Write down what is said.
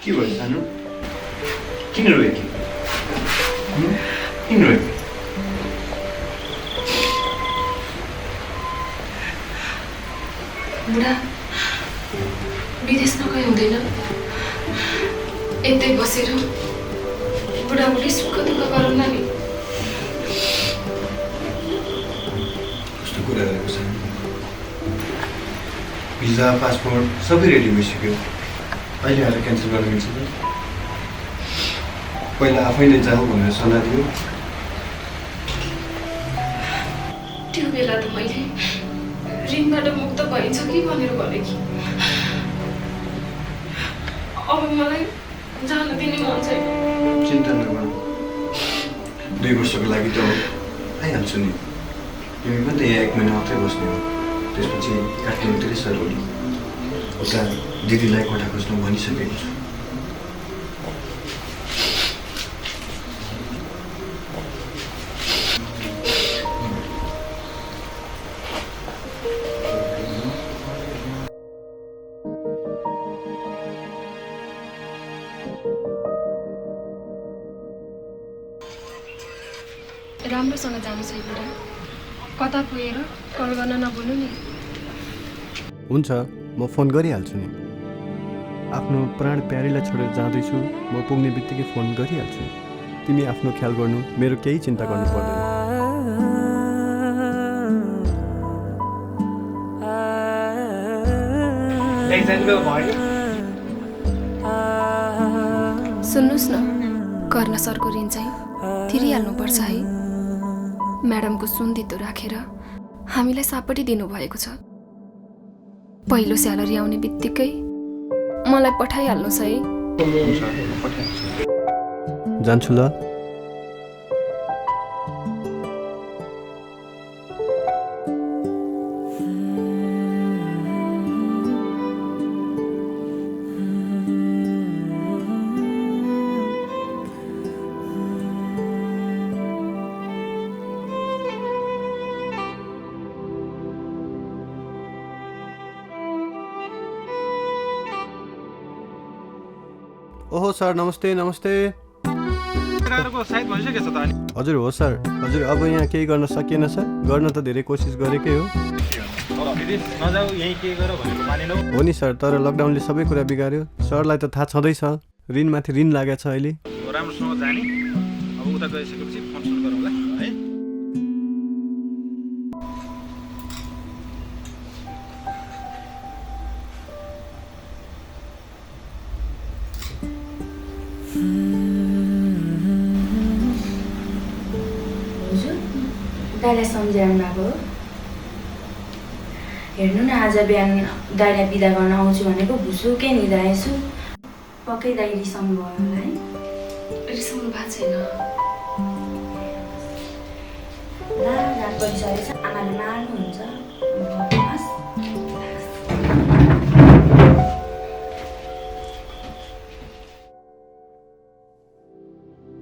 के भयो सानो? किन रोयो? किन रोयो? बुढा विदेश नगए हुँदैन। यतै बसेर बुढाबुढी सुख दुःख गरौँला नि। कस्तो कुरा गरेको छ? भिजा पासपोर्ट सबै रेडी भइसक्यो। अहिले आएर क्यान्सल गर्न मिल्छ त? पहिला आफैले जाऊ भनेर सल्लाह दियो। त्यो बेला त मैले ऋणबाट मुक्त भइन्छ कि भनेर भने कि अब मलाई जान दिने मन छैन। चिन्ता नगर, 2 वर्षको लागि त आइहाल्छु नि। तिमी पनि त यहाँ 1 महिना मात्रै बस्ने हो। त्यसपछि काठमाडौँतिरै सरोली उता दिदीलाई कोठा खोज्नु भनिसकेको छु। राम्रोसँग जानुहोस् है बुढा। कता पुगेर कल गर्न नभुल्नु नि। हुन्छ, म फोन गरिहाल्छु नि। आफ्नो प्राण प्यारीलाई छोडेर जाँदैछु, म पुग्ने बित्तिकै फोन गरिहाल्छु। तिमी आफ्नो ख्याल गर्नु, मेरो केही चिन्ता गर्नु पर्दैन। सुन्नुहोस् न, कर्ण सरको ऋण चाहिँ तिरिहाल्नुपर्छ है। म्याडमको सुन्दितो राखेर हामीलाई सापटी दिनुभएको छ। पहिलो स्यालेरी आउने बित्तिकै मलाई पठाइहाल्नुहोस् है। जान्छु ल। ओहो सर, नमस्ते नमस्ते। हजुर हो सर। हजुर अब यहाँ केही गर्न सकिएन सर? गर्न त धेरै कोसिस गरेकै हो। हो नि सर, तर लकडाउनले सबै कुरा बिगार्यो। सरलाई त थाहा छँदैछ, ऋणमाथि ऋण लागेको छ अहिले। राम्रोसँग जाने, अब उता गइसकेपछि फोन सुन गरौँला है। दाइलाई सम्झाउनु भएको हो? हेर्नु न, आज बिहान दाइलाई बिदा गर्न आउँछु भनेको भुसुकै निधाएछु। पक्कै दाइ रिसाउनु भयो होला है? रिसाउनु भएको छैन। ला रात परिसकेछ, आमाले मार्नुहुन्छ।